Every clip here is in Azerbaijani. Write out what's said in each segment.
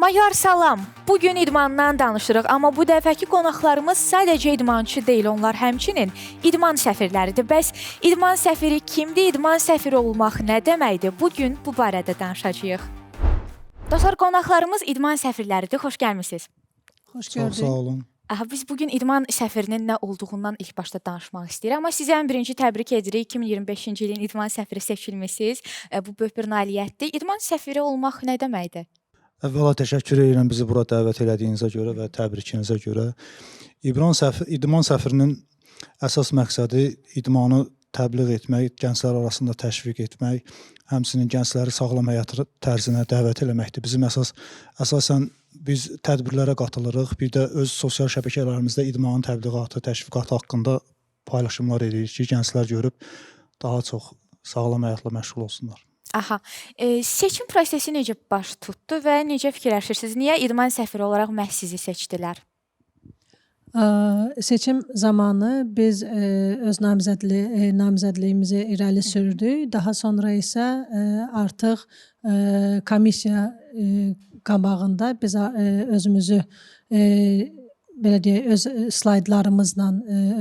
Mayor salam. Bu gün idmandan danışırıq, amma bu dəfəki qonaqlarımız sadəcə idmançı deyil, onlar həmçinin idman səfirləridir. Bəs idman səfiri kimdir? İdman səfiri olmaq nə deməkdir? Bu gün bu barədə danışacağıq. Dostlar, qonaqlarımız idman səfirləridir. Xoş gəlmisiniz. Xoş Çox gördük. sağ olun. Aha, biz bugün idman səfirinin nə olduğundan ilk başda danışmaq istəyirik. Amma sizə ən birinci təbrik edirik. 2025-ci ilin idman səfiri seçilmisiniz. Bu böyük bir nailiyyətdir. İdman səfiri olmaq nə deməkdir? Əvvəla təşəkkür edirəm bizi bura dəvət elədiyinizə görə və təbrikinizə görə. İdman səfirinin əsas məqsədi idmanı təbliğ etmək, gənclər arasında təşviq etmək, həmçinin gəncləri sağlam həyat tərzinə dəvət eləməkdir. Bizim əsasən biz tədbirlərə qatılırıq, bir də öz sosial şəbəkələrimizdə idmanın təbliğatı, təşviqatı haqqında paylaşımlar edirik ki, gənclər görüb daha çox sağlam həyatla məşğul olsunlar. Aha. Seçim prosesi necə baş tutdu və necə fikirləşirsiniz? Niyə idman səfiri olaraq məhz sizi seçdilər? Seçim zamanı biz öz namizədliyimizi irəli sürdük. Daha sonra isə artıq komissiya qabağında biz özümüzü belə deyək, öz slaydlarımızla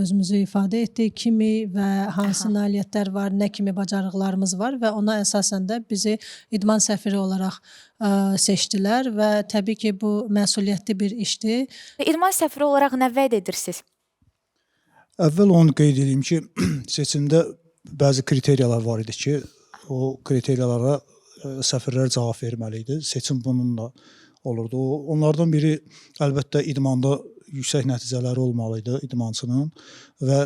özümüzü ifadə etdik. Kimi və hansı nailiyyətlər var, nə kimi bacarıqlarımız var və ona əsasən də bizi idman səfiri olaraq seçdilər və təbii ki, bu məsuliyyətli bir işdir. İdman səfiri olaraq nə vəd edirsiniz? Əvvəl onu qeyd edeyim ki, seçimdə bəzi kriteriyalar var idi ki, o kriteriyalara səfirlər cavab verməli idi. Seçim bununla olurdu. Onlardan biri əlbəttə idmanda yüksək nəticələri olmalı idi idmançının və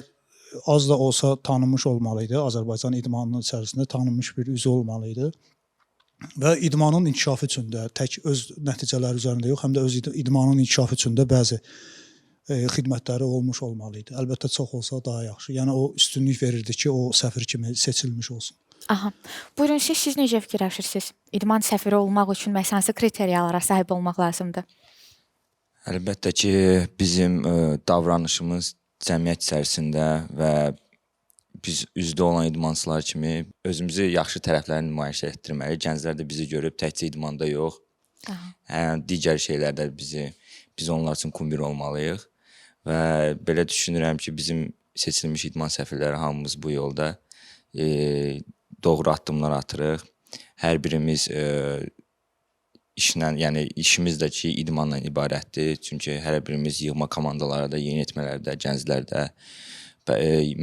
az da olsa tanınmış olmalı idi. Azərbaycan idmanının içərisində tanınmış bir üzü olmalı idi. Və idmanın inkişafı üçün də tək öz nəticələri üzərində yox, həm də öz idmanın inkişafı üçün də bəzi xidmətləri olmuş olmalı idi. Əlbəttə çox olsa daha yaxşı. Yəni o üstünlük verirdi ki, o səfir kimi seçilmiş olsun. Aha. Buyurun, siz necə fikirləşirsiniz? İdman səfiri olmaq üçün məhz hansı kriteriyalara sahib olmaq lazımdır? Əlbəttə ki, bizim davranışımız cəmiyyət içərisində və biz üzdə olan idmançılar kimi özümüzü yaxşı tərəfləri nümayiş etdirməliyik. Gənclər də bizi görüb təkcə idmanda yox, digər şeylərdə biz onlar üçün kumir olmalıyıq və belə düşünürəm ki, bizim seçilmiş idman səfirləri hamımız bu yolda doğru addımlar atırıq. Hər birimiz işlə, yəni işimiz də ki, idmanla ibarətdir. Çünki hər birimiz yığma komandalarda, yeniyetmələrdə, gənclərdə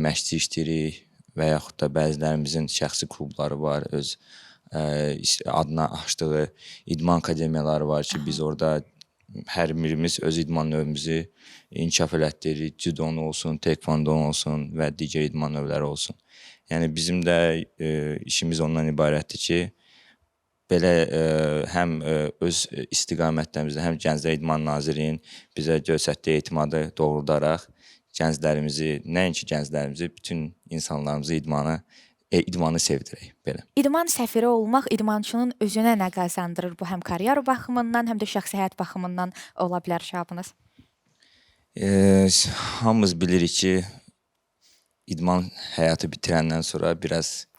məşqçi işləyirik və yaxud da bəzilərimizin şəxsi klubları var, öz adına açdığı idman akademiyaları var ki, biz orada hər birimiz öz idman növümüzü inkişaf elətdiririk. Cüdon olsun, tekvando olsun və digər idman növləri olsun. Yəni bizim də işimiz ondan ibarətdir ki, belə həm öz istiqamətlərimizdə, həm Gənclər İdman Nazirliyinin bizə göstərdiyi etimadı doğruldaraq gənclərimizi, nəinki gənclərimizi, bütün insanlarımızı idmanı sevdirək belə. İdman səfiri olmaq idmançının özünə nə qazandırır? Bu həm karyera baxımından, həm də şəxsi həyat baxımından ola bilər cavabınız. Hamımız bilirik ki, idman həyatı bitirəndən sonra biraz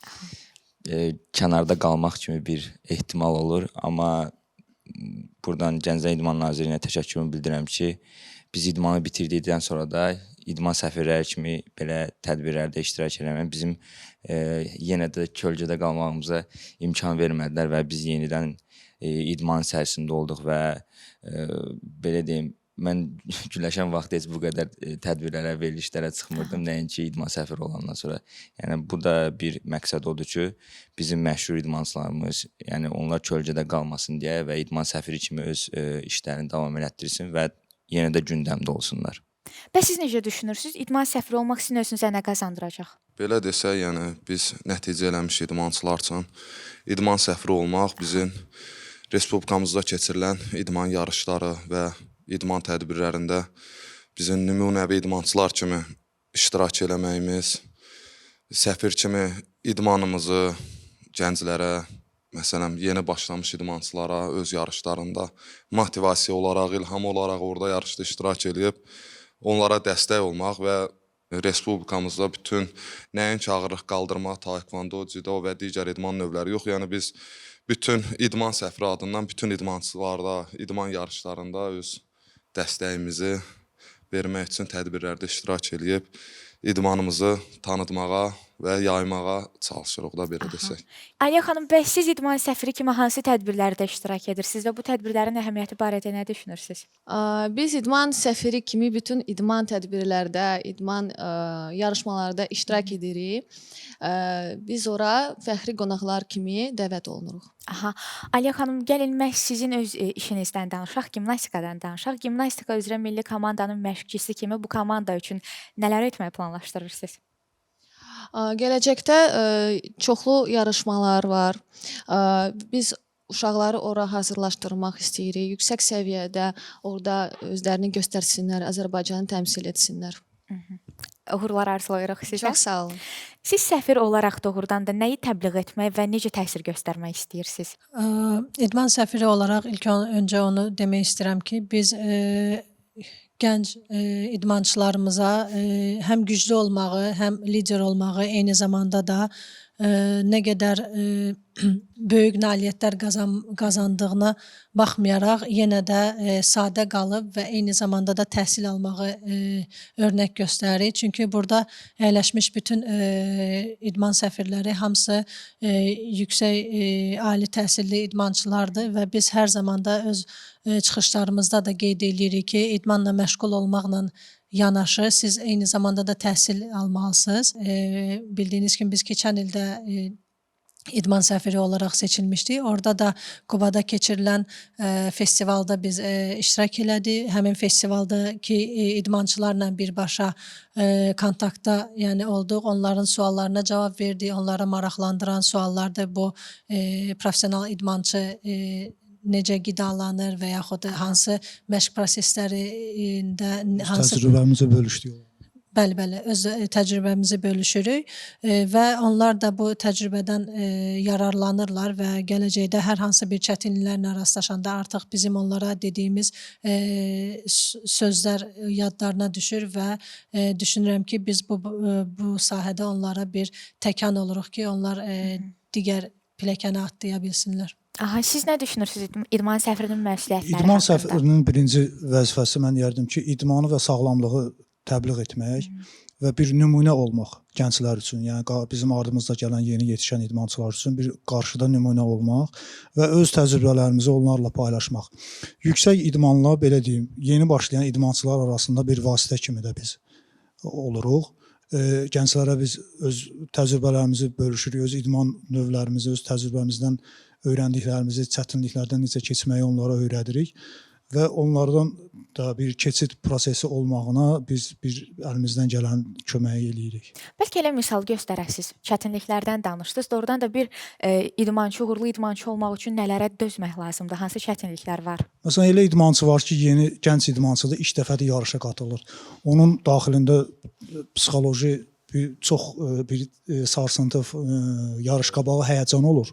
kənarda qalmaq kimi bir ehtimal olur, amma buradan Gənclər İdman Nazirliyinə təşəkkürümü bildirirəm ki, biz idmanı bitirdikdən sonra da idman səfirləri kimi belə tədbirlərdə iştirak eləmək bizim yenə də kölgədə qalmağımıza imkan vermədilər və biz yenidən idman içərisində olduq və belə deyim, mən güləşən vaxtı heç bu qədər tədbirlərə, verilişlərə çıxmırdım, nəinki idman səfiri olandan sonra. Yəni bu da bir məqsəd odur ki, bizim məşhur idmançılarımız, yəni onlar kölgədə qalmasın deyə və idman səfiri kimi öz işlərini davam elətdirsin və yenə də gündəmdə olsunlar. Bəs siz necə düşünürsünüz? İdman səfiri olmaq sizin özünüzə nə qazandıracaq? Belə desək, yəni biz nəticə eləmiş idmançılar üçün idman səfiri olmaq bizim respublikamızda keçirilən idman yarışları və idman tədbirlərində bizim nümunəvi idmançılar kimi iştirak eləməyimiz, səfir kimi idmanımızı gənclərə, məsələn, yeni başlamış idmançılara öz yarışlarında motivasiya olaraq, ilham olaraq orada yarışda iştirak eləyib onlara dəstək olmaq və respublikamızda bütün nəinki ağırlıq qaldırma, taekvondo, cüdo və digər idman növləri yox, yəni biz Bütün idman səfiri adından bütün idmançılarda, idman yarışlarında öz dəstəyimizi vermək üçün tədbirlərdə iştirak eləyib idmanımızı tanıtmağa və yaymağa çalışırıq da belə desək. Aliyə xanım, bəs siz idman səfiri kimi hansı tədbirlərdə iştirak edirsiniz və bu tədbirlərin əhəmiyyəti barədə nə düşünürsüz? Biz idman səfiri kimi bütün idman tədbirlərdə, idman yarışmalarda iştirak edirik. Biz ora fəxri qonaqlar kimi dəvət olunuruq. Aha. Aliyə xanım, gəlin məhz sizin öz işinizdən danışaq, gimnastikadan danışaq. Gimnastika üzrə milli komandanın məşqçisi kimi bu komanda üçün nələr etməyi planlaşdırırsınız? Gələcəkdə çoxlu yarışmalar var. Biz uşaqları ora hazırlaşdırmaq istəyirik. Yüksək səviyyədə orada özlərini göstərsinlər, Azərbaycanı təmsil etsinlər. Uğurlar arzulayırıq sizə. Çox sağ olun. Siz səfir olaraq doğrudan da nəyi təbliğ etmək və necə təsir göstərmək istəyirsiniz? İdman səfiri olaraq ilk öncə onu demək istəyirəm ki, biz gənc idmançılarımıza həm güclü olmağı, həm lider olmağı, eyni zamanda da nə qədər böyük nailiyyətlər qazandığına baxmayaraq yenə də sadə qalıb və eyni zamanda da təhsil almağı örnək göstəririk. Çünki burada əyləşmiş bütün idman səfirləri hamısı yüksək ali təhsilli idmançılardır və biz hər zaman da öz çıxışlarımızda da qeyd eləyirik ki, idmanla məşğul olmaqla yanaşı siz eyni zamanda da təhsil almalısınız. Bildiyiniz kimi biz keçən ildə idman səfiri olaraq seçilmişdik. Orada da Qubada keçirilən festivalda biz iştirak elədik. Həmin festivaldakı idmançılarla birbaşa kontaktda, yəni olduq. Onların suallarına cavab verdik. Onlara maraqlandıran suallardır bu professional idmançı necə qidalanır və yaxud hansı məşq proseslərində hansı Təcrübəmizi bölüşdük. Bəli, bəli, öz təcrübəmizi bölüşürük və onlar da bu təcrübədən yararlanırlar və gələcəkdə hər hansı bir çətinliklərlə rastlaşanda artıq bizim onlara dediyimiz sözlər yadlarına düşür və düşünürəm ki, biz bu sahədə onlara bir təkan oluruq ki, onlar digər pilləkəni atlaya bilsinlər. Aha, siz nə düşünürsünüz idman səfirinin məsuliyyətləri İdman haqqında? səfirinin birinci vəzifəsi mən deyərdim ki, idmanı və sağlamlığı təbliğ etmək və bir nümunə olmaq gənclər üçün, yəni bizim ardımızda gələn yeni yetişən idmançılar üçün bir qarşıda nümunə olmaq və öz təcrübələrimizi onlarla paylaşmaq. Yüksək idmanla belə deyim, yeni başlayan idmançılar arasında bir vasitə kimi də biz oluruq. Gənclərə biz öz təcrübələrimizi bölüşürük, öz idman növlərimizi, öz təcrübəmizdən öyrəndiklərimizi, çətinliklərdən necə keçməyi onlara öyrədirik və onlardan da bir keçid prosesi olmağına biz bir əlimizdən gələn köməyi eləyirik. Bəlkə elə misal göstərəsiz. Çətinliklərdən danışdınız. Doğrudan da bir idmançı, uğurlu idmançı olmaq üçün nələrə dözmək lazımdır? Hansı çətinliklər var? Məsələn, elə idmançı var ki, yeni gənc idmançıdır, ilk dəfədir yarışa qatılır. Onun daxilində psixoloji bir çox bir sarsıntı, yarış qabağı həyəcan olur.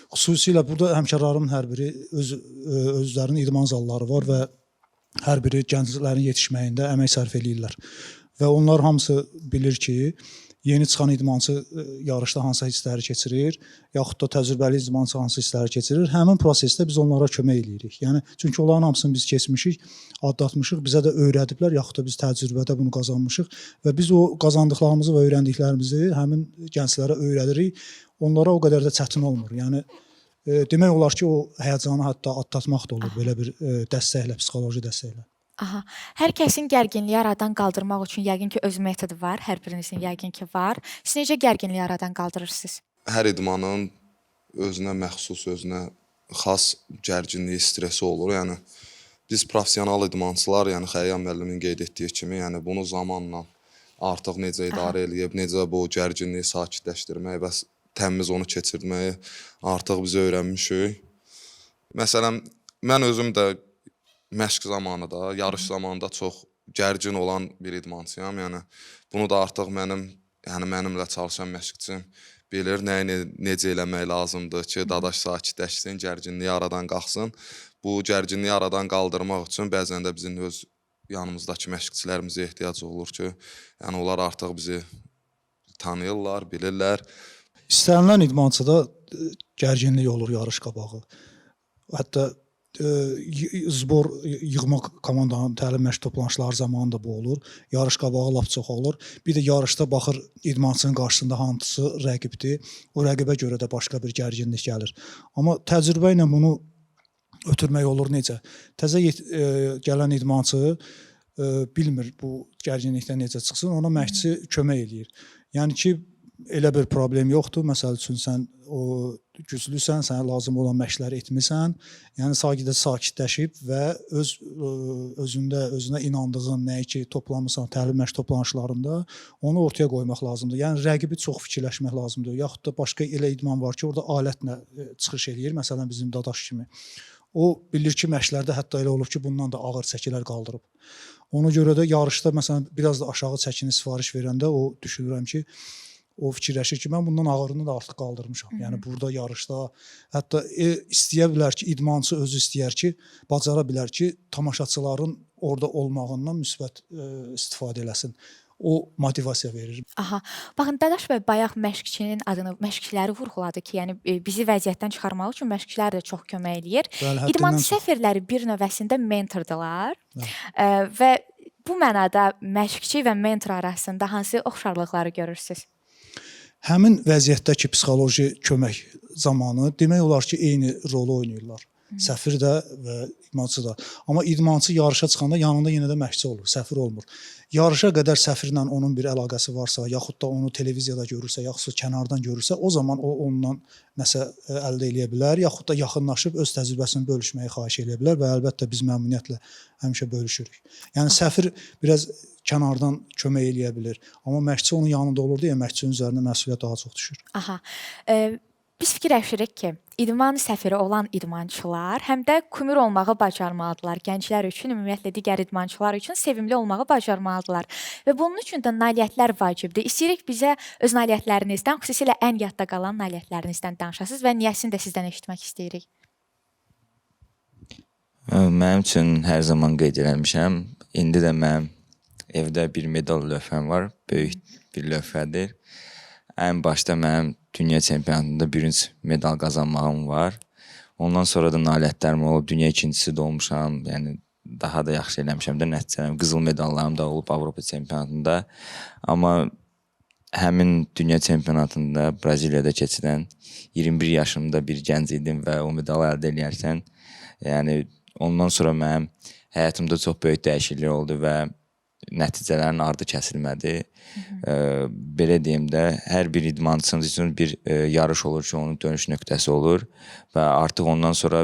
Xüsusilə burada həmkarlarımın hər biri özlərinin idman zalları var və hər biri gənclərin yetişməyində əmək sərf eləyirlər. Və onlar hamısı bilir ki, yeni çıxan idmançı yarışda hansı hissləri keçirir, yaxud da təcrübəli idmançı hansı hissləri keçirir. Həmin prosesdə biz onlara kömək eləyirik. Yəni çünki onların hamısını biz keçmişik, adlatmışıq, bizə də öyrədiblər, yaxud da biz təcrübədə bunu qazanmışıq və biz o qazandıqlarımızı və öyrəndiklərimizi həmin gənclərə öyrədirik. Onlara o qədər də çətin olmur. Yəni demək olar ki, o həyəcanı hətta atlatmaq da olur belə bir dəstəklə, psixoloji dəstəklə. Aha. Hər kəsin gərginliyi aradan qaldırmaq üçün yəqin ki, öz metodu var. Hər birinizin yəqin ki, var. Siz necə gərginliyi aradan qaldırırsınız? Hər idmanın özünə məxsus, özünə xas gərginliyi, stresi olur. Yəni biz professional idmançılar, yəni Xəyyam müəllimin qeyd etdiyi kimi, yəni bunu zamanla artıq necə idarə eləyib, necə bu gərginliyi sakitləşdirmək və təmiz onu keçirməyi artıq biz öyrənmişik. Məsələn, mən özüm də məşq zamanı da, yarış zamanı da çox gərgin olan bir idmançıyam. Yəni bunu da artıq mənim, yəni mənimlə çalışan məşqçim bilir nəyi necə eləmək lazımdır ki, dadaş sakitləşsin, gərginliyi aradan qalxsın. Bu gərginliyi aradan qaldırmaq üçün bəzən də bizim öz yanımızdakı məşqçilərimizə ehtiyac olur ki, yəni onlar artıq bizi tanıyırlar, bilirlər. İstənilən idmançıda gərginlik olur yarış qabağı. Hətta zbor yığma komandanın təlim məşq toplanışları zamanı da bu olur. Yarış qabağı lap çox olur. Bir də yarışda baxır idmançının qarşısında hansı rəqibdir. O rəqibə görə də başqa bir gərginlik gəlir. Amma təcrübə ilə bunu ötürmək olur necə? Təzə gələn idmançı bilmir bu gərginlikdən necə çıxsın, ona məşqçi kömək eləyir. Yəni ki, elə bir problem yoxdur. Məsəl üçün sən o güclüsən, sənə lazım olan məşqləri etmisən. Yəni sakidə sakitləşib və öz özündə özünə inandığın nəyi ki toplamısan təlim məşq toplanışlarında onu ortaya qoymaq lazımdır. Yəni rəqibi çox fikirləşmək lazımdır. Yaxud da başqa elə idman var ki, orada alətlə çıxış eləyir. Məsələn bizim Dadaş kimi. O bilir ki, məşqlərdə hətta elə olub ki, bundan da ağır çəkilər qaldırıb. Ona görə də yarışda məsələn biraz da aşağı çəkini sifariş verəndə o düşünürəm ki, o fikirləşir ki, mən bundan ağırını da artıq qaldırmışam. Yəni burada yarışda hətta istəyə bilər ki, idmançı özü istəyər ki, bacara bilər ki, tamaşaçıların orada olmağından müsbət istifadə eləsin. O motivasiya verir. Aha. Baxın, Dadaş bəy bayaq məşqçinin adını, məşqçiləri vurğuladı ki, yəni bizi vəziyyətdən çıxarmaq üçün məşqçilər də çox kömək eləyir. Bəli, İdman həddindən çox. səfirləri bir növəsində mentordular. Bəli. Və bu mənada məşqçi və mentor arasında hansı oxşarlıqları görürsüz? Həmin vəziyyətdə ki, psixoloji kömək zamanı demək olar ki, eyni rolu oynayırlar. Səfir də və idmançı da. Amma idmançı yarışa çıxanda yanında yenə də məşqçi olur, səfir olmur. Yarışa qədər səfirlə onun bir əlaqəsi varsa, yaxud da onu televiziyada görürsə, yaxud da kənardan görürsə, o zaman o ondan nəsə əldə eləyə bilər, yaxud da yaxınlaşıb öz təcrübəsini bölüşməyi xahiş eləyə bilər və əlbəttə biz məmnuniyyətlə həmişə bölüşürük. Yəni səfir biraz kənardan kömək eləyə bilər, amma məşqçi onun yanında olur deyə məşqçinin üzərinə məsuliyyət daha çox düşür. Aha. Biz fikirləşirik ki, idman səfiri olan idmançılar həm də kumir olmağı bacarmalıdırlar. Gənclər üçün, ümumiyyətlə digər idmançılar üçün sevimli olmağı bacarmalıdırlar. Və bunun üçün də nailiyyətlər vacibdir. İstəyirik bizə öz nailiyyətlərinizdən, xüsusilə ən yadda qalan nailiyyətlərinizdən danışasınız və niyəsini də sizdən eşitmək istəyirik. Mənim üçün hər zaman qeyd eləmişəm. İndi də mənim evdə bir medal lövhəm var. Böyük bir lövhədir. Ən başda mənim dünya çempionatında bürünc medal qazanmağım var. Ondan sonra da nailiyyətlərim olub, dünya ikincisi də olmuşam. Yəni daha da yaxşı eləmişəm də nəticələrim, qızıl medallarım da olub Avropa çempionatında. Amma həmin dünya çempionatında Braziliyada keçirilən 21 yaşımda bir gənc idim və o medalı əldə eləyərkən, yəni ondan sonra mənim həyatımda çox böyük dəyişiklik oldu və nəticələrin ardı kəsilmədi. Belə deyim də, hər bir idmançımız üçün bir yarış olur ki, onun dönüş nöqtəsi olur və artıq ondan sonra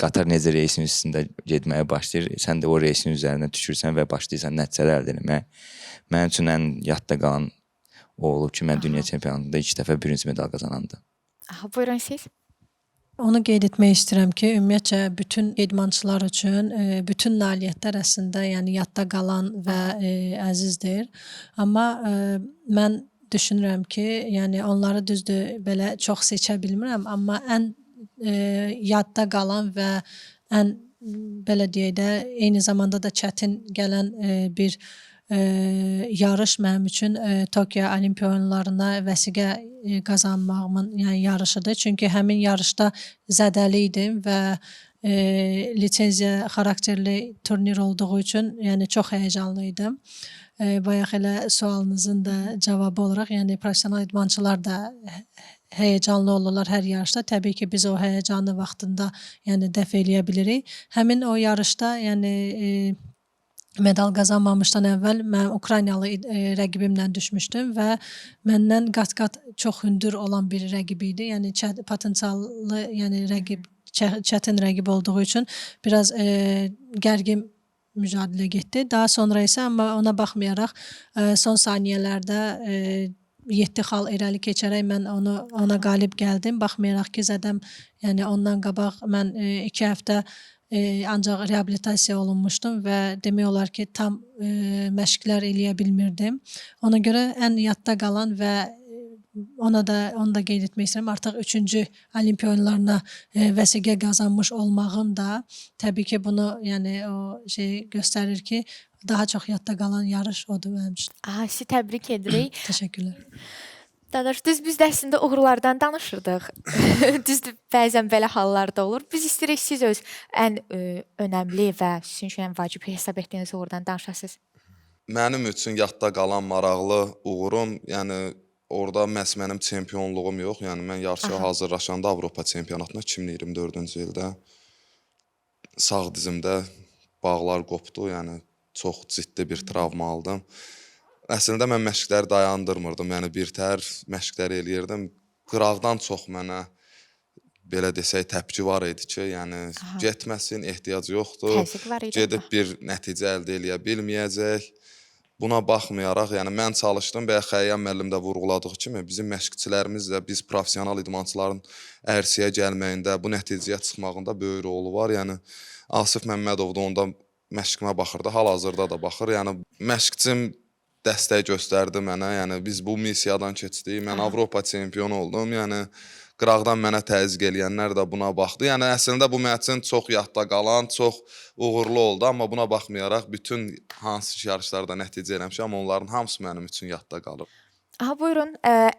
qatar necə reysin üstündə getməyə başlayır, sən də o reysin üzərinə düşürsən və başlayırsan nəticələr əldə etməyə. Mənim üçün ən yadda qalan o olub ki, mən dünya çempionatında 2 dəfə bürünc medal qazanandım. Aha, buyurun siz. Onu qeyd etmək istəyirəm ki, ümumiyyətcə bütün idmançılar üçün bütün nailiyyətlər əslində, yəni yadda qalan və əzizdir. Amma mən düşünürəm ki, yəni onları düzdür belə çox seçə bilmirəm, amma ən yadda qalan və ən belə deyək də, eyni zamanda da çətin gələn bir yarış mənim üçün Tokio Olimpiya oyunlarına vəsiqə qazanmağımın, yəni yarışıdır. Çünki həmin yarışda zədəli idim və lisenziya xarakterli turnir olduğu üçün, yəni çox həyəcanlı idim. Bayaq elə sualınızın da cavabı olaraq, yəni professional idmançılar da həyəcanlı olurlar hər yarışda. Təbii ki, biz o həyəcanı vaxtında, yəni dəf eləyə bilirik. Həmin o yarışda, yəni medal qazanmamışdan əvvəl mən Ukraynalı rəqibimlə düşmüşdüm və məndən qat-qat çox hündür olan bir rəqib idi. Yəni potensiallı, yəni rəqib, çətin rəqib olduğu üçün biraz gərgin mücadilə getdi. Daha sonra isə amma ona baxmayaraq son saniyələrdə 7 xal irəli keçərək mən ona qalib gəldim. Baxmayaraq ki, zədəm, yəni ondan qabaq mən 2 həftə ancaq reabilitasiya olunmuşdum və demək olar ki, tam məşqlər eləyə bilmirdim. Ona görə ən yadda qalan və onu da qeyd etmək istəyirəm. Artıq 3-cü Olimpiya oyunlarına vəsiqə qazanmış olmağım da təbii ki, bunu, yəni o şey göstərir ki, daha çox yadda qalan yarış odur mənim üçün. Aha, sizi təbrik edirik. Təşəkkürlər. Dadaş, düz biz də əslində uğurlardan danışırdıq. Düzdür, bəzən belə hallar da olur. Biz istəyirik siz öz ən önəmli və sizin üçün ən vacib hesab etdiyiniz uğurdan danışasınız. Mənim üçün yadda qalan maraqlı uğurum, yəni orada məhz mənim çempionluğum yox, yəni mən yarışa hazırlaşanda Avropa çempionatına 2024-cü ildə sağ dizimdə bağlar qopdu, yəni çox ciddi bir travma aldım. Əslində mən məşqləri dayandırmırdım, yəni birtəhər məşqləri eləyirdim. Qıraqdan çox mənə belə desək təpki var idi ki, yəni getməsin, ehtiyacı yoxdur. Təzyiq var idi. Gedib bir nəticə əldə eləyə bilməyəcək. Buna baxmayaraq, yəni mən çalışdım, bayaq Xəyyam müəllim də vurğuladığı kimi, bizim məşqçilərimiz də biz professional idmançıların ərsəyə gəlməyində, bu nəticəyə çıxmağında böyük rolu var. Yəni Asif Məmmədov da onda məşqimə baxırdı, hal-hazırda da baxır. Yəni məşqçim dəstək göstərdi mənə. Yəni biz bu missiyadan keçdik. Mən Avropa çempionu oldum. Yəni qıraqdan mənə təzyiq eləyənlər də buna baxdı. Yəni əslində bu mənim üçün çox yadda qalan, çox uğurlu oldu, amma buna baxmayaraq bütün hansı ki yarışlarda nəticə eləmişəm, onların hamısı mənim üçün yadda qalır. Aha, buyurun,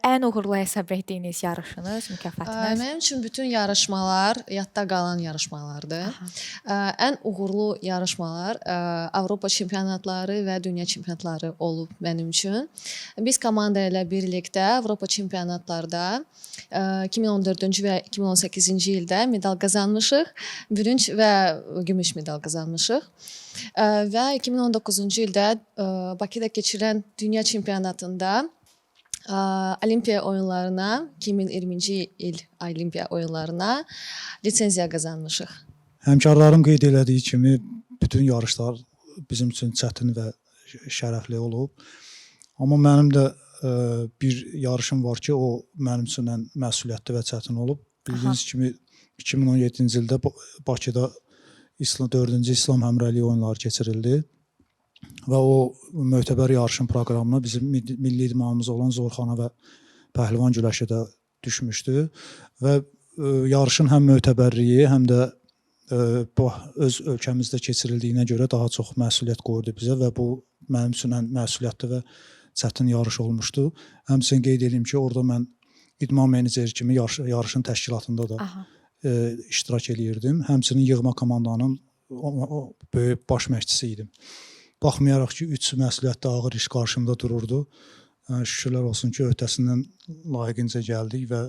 ən uğurlu hesab etdiyiniz yarışınız, mükafatınız. Mənim üçün bütün yarışmalar yadda qalan yarışmalardır. Ən uğurlu yarışmalar Avropa çempionatları və dünya çempionatları olub mənim üçün. Biz komanda ilə birlikdə Avropa çempionatlarda 2014-cü və 2018-ci ildə medal qazanmışıq. Bürünc və gümüş medal qazanmışıq. Və 2019-cu ildə Bakıda keçirilən dünya çempionatında Olimpiya oyunlarına, 2020-ci il Olimpiya oyunlarına lisenziya qazanmışıq. Həmkarlarım qeyd elədiyi kimi bütün yarışlar bizim üçün çətin və şərəfli olub. Amma mənim də bir yarışım var ki, o mənim üçün ən məsuliyyətli və çətin olub. Bildiyiniz kimi 2017-ci ildə Bakıda 4-cü İslam Həmrəylik oyunları keçirildi. Və o mötəbər yarışın proqramına bizim milli idmanımız olan zorxana və pəhlivan güləşi də düşmüşdü və yarışın həm mötəbərliyi, həm də bu öz ölkəmizdə keçirildiyinə görə daha çox məsuliyyət qoyurdu bizə və bu mənim üçün ən məsuliyyətli və çətin yarış olmuşdu. Həmçinin qeyd edeyim ki, orada mən idman meneceri kimi yarışın təşkilatında da iştirak eləyirdim. Həmçinin yığma komandanın o böyük baş məşqçisi idim. Baxmayaraq ki, 3 məsuliyyətli ağır iş qarşımda dururdu. Şükürlər olsun ki, öhdəsindən layiqincə gəldik və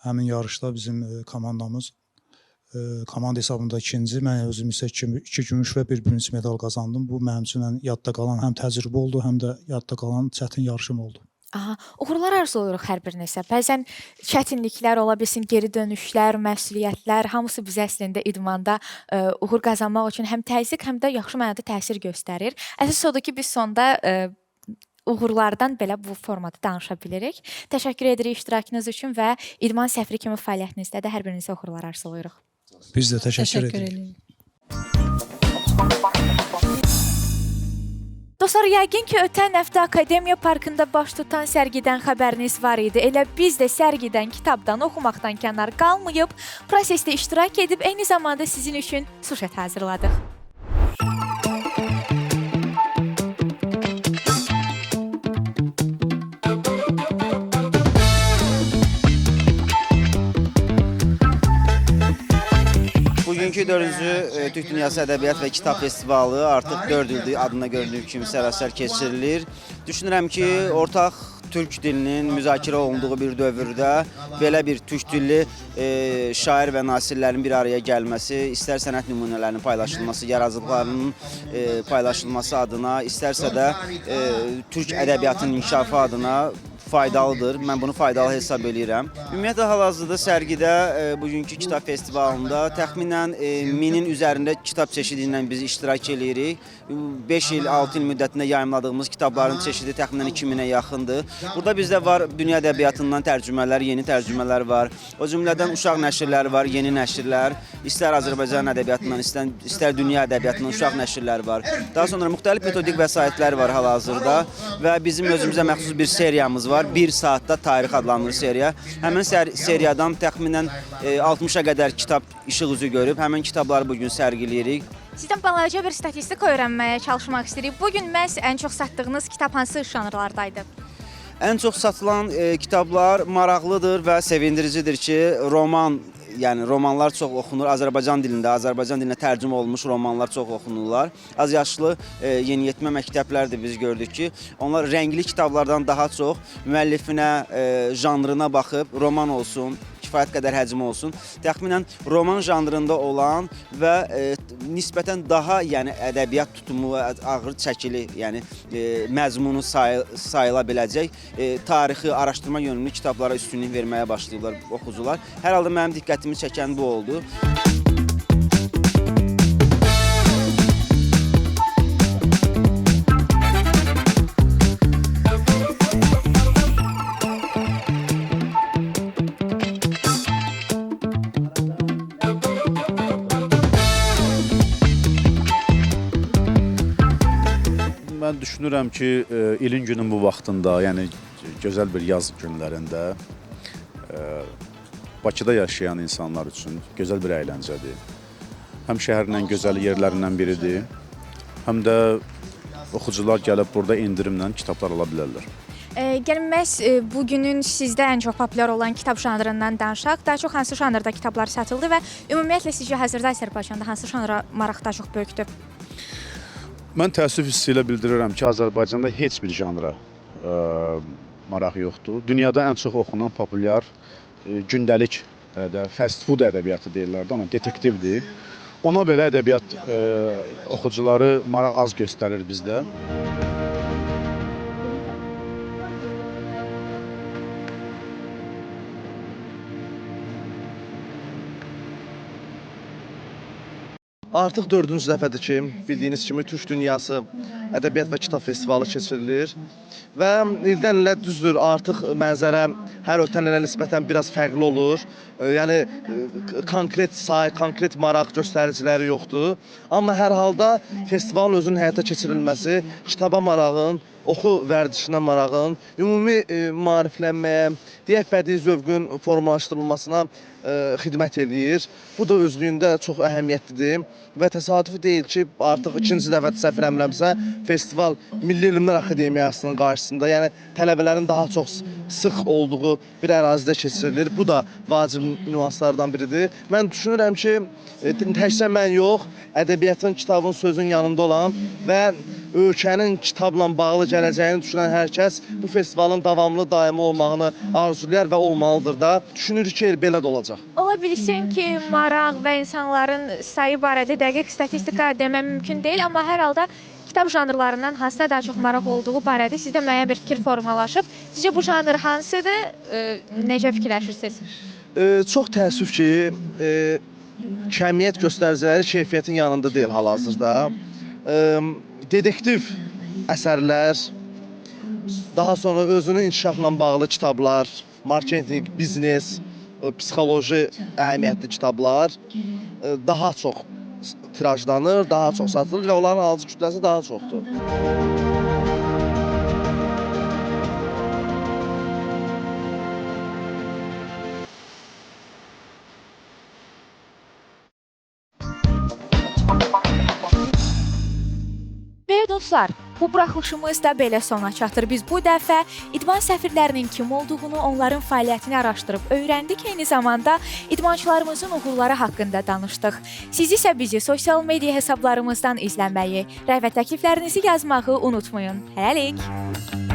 həmin yarışda bizim komandamız komanda hesabında ikinci, mən özüm isə 2 gümüş və 1 bürünc medal qazandım. Bu mənim üçün ən yadda qalan həm təcrübə oldu, həm də yadda qalan çətin yarışım oldu. Aha, uğurlar arzulayırıq hər birinizə. Bəzən çətinliklər ola bilsin, geri dönüşlər, məsuliyyətlər, hamısı bizə əslində idmanda uğur qazanmaq üçün həm təzyiq, həm də yaxşı mənada təsir göstərir. Əsas odur ki, biz sonda uğurlardan belə bu formada danışa bilirik. Təşəkkür edirik iştirakınız üçün və idman səfiri kimi fəaliyyətinizdə də hər birinizə uğurlar arzulayırıq. Biz də təşəkkür edirik. Dostlar, yəqin ki, ötən həftə Akademiya Parkında baş tutan sərgidən xəbəriniz var idi. Elə biz də sərgidən, kitabdan, oxumaqdan kənar qalmayıb, prosesdə iştirak edib, eyni zamanda sizin üçün suşet hazırladıq. Bugünkü 4-cü Türk Dünyası Ədəbiyyat və Kitab Festivalı artıq 4 ildir adına göründüyü kimi sərasər keçirilir. Düşünürəm ki, ortaq türk dilinin müzakirə olunduğu bir dövrdə belə bir türk dilli şair və nasirlərin bir araya gəlməsi, istər sənət nümunələrinin paylaşılması, yaradıcılıqlarının paylaşılması adına, istərsə də türk ədəbiyyatının inkişafı adına faydalıdır. Mən bunu faydalı hesab eləyirəm. Ümumiyyətlə hal-hazırda sərgidə bugünkü kitab festivalında təxminən 1000-in üzərində kitab çeşidi ilə biz iştirak eləyirik. 5 il, 6 il müddətində yayımladığımız kitabların çeşidi təxminən 2000-ə yaxındır. Burada bizdə var dünya ədəbiyyatından tərcümələr, yeni tərcümələr var. O cümlədən uşaq nəşrləri var, yeni nəşrlər. İstər Azərbaycan ədəbiyyatından, istər dünya ədəbiyyatından uşaq nəşrləri var. Daha sonra müxtəlif metodik vəsaitlər var hal-hazırda və bizim özümüzə məxsus bir seriyamız var. 1 saatda tarix adlanır seriya. Həmin seriyadan təxminən 60-a qədər kitab işıq üzü görüb. Həmin kitabları bugün sərgiləyirik. Sizdən balaca bir statistika öyrənməyə çalışmaq istəyirik. Bugün məhz ən çox satdığınız kitab hansı janrlardaydı? Ən çox satılan kitablar maraqlıdır və sevindiricidir ki, roman, yəni romanlar çox oxunur. Azərbaycan dilində, Azərbaycan dilinə tərcümə olunmuş romanlar çox oxunurlar. Azyaşlı yeniyetmə məktəblərdir biz gördük ki, onlar rəngli kitablardan daha çox müəllifinə, janrına baxıb roman olsun, kifayət qədər həcmi olsun. Təxminən roman janrında olan və nisbətən daha, yəni ədəbiyyat tutumu ağır çəkili, yəni məzmunu sayıla biləcək tarixi araşdırma yönümlü kitablara üstünlük verməyə başlayırlar oxucular. Hər halda mənim diqqətimi çəkən bu oldu. Mən düşünürəm ki, ilin günün bu vaxtında, yəni gözəl bir yaz günlərində Bakıda yaşayan insanlar üçün gözəl bir əyləncədir. Həm şəhərin ən gözəl yerlərindən biridir, həm də oxucular gəlib burada endirimlə kitablar ala bilərlər. Gəlin məhz bugünün sizdə ən çox populyar olan kitab janrından danışaq. Daha çox hansı janrda kitablar satıldı və ümumiyyətlə sizcə hazırda Azərbaycanda hansı janra maraq daha çox böyükdür? Mən təəssüf hissi ilə bildirirəm ki, Azərbaycanda heç bir janra maraq yoxdur. Dünyada ən çox oxunan populyar gündəlik fast food ədəbiyyatı deyirlər də ona, detektivdir. Ona belə ədəbiyyat oxucuları maraq az göstərir bizdə. Artıq dördüncü dəfədir ki, bildiyiniz kimi Türk Dünyası Ədəbiyyat və Kitab Festivalı keçirilir və ildən ilə düzdür, artıq mənzərə hər ötən ilə nisbətən biraz fərqli olur. Yəni konkret say, konkret maraq göstəriciləri yoxdur. Amma hər halda festivalın özünün həyata keçirilməsi, kitaba marağın, oxu vərdişinə marağın, ümumi maariflənməyə, deyək bədii zövqün formalaşdırılmasına xidmət eləyir. Bu da özlüyündə çox əhəmiyyətlidir və təsadüfi deyil ki, artıq ikinci dəfə səhv eləmirəmsə, festival Milli Elmlər Akademiyasının qarşısında, yəni tələbələrin daha çox sıx olduğu bir ərazidə keçirilir. Bu da vacib nüanslardan biridir. Mən düşünürəm ki, təkcə mən yox, ədəbiyyatın, kitabın, sözün yanında olan və ölkənin kitabla bağlı gələcəyini düşünən hər kəs bu festivalın davamlı, daimi olmağını arzulayar və olmalıdır da. Düşünürük ki, belə də olacaq. Ola bilsin ki, maraq və insanların sayı barədə dəqiq statistika demək mümkün deyil, amma hər halda kitab janrlarından hansına daha çox maraq olduğu barədə sizdə müəyyən bir fikir formalaşıb. Sizcə bu janr hansıdır? Necə fikirləşirsiniz? Çox təəssüf ki, kəmiyyət göstəriciləri keyfiyyətin yanında deyil hal-hazırda. Detektiv əsərlər, daha sonra özünün inkişafla bağlı kitablar, marketinq, biznes, psixoloji əhəmiyyətli kitablar daha çox tirajlanır, daha çox satılır və onların alıcı kütləsi daha çoxdur. Dostlar, bu buraxılışımız da belə sona çatır. Biz bu dəfə idman səfirlərinin kim olduğunu, onların fəaliyyətini araşdırıb öyrəndik. Eyni zamanda idmançılarımızın uğurları haqqında danışdıq. Siz isə bizi sosial media hesablarımızdan izləməyi, rəy və təkliflərinizi yazmağı unutmayın. Hələlik!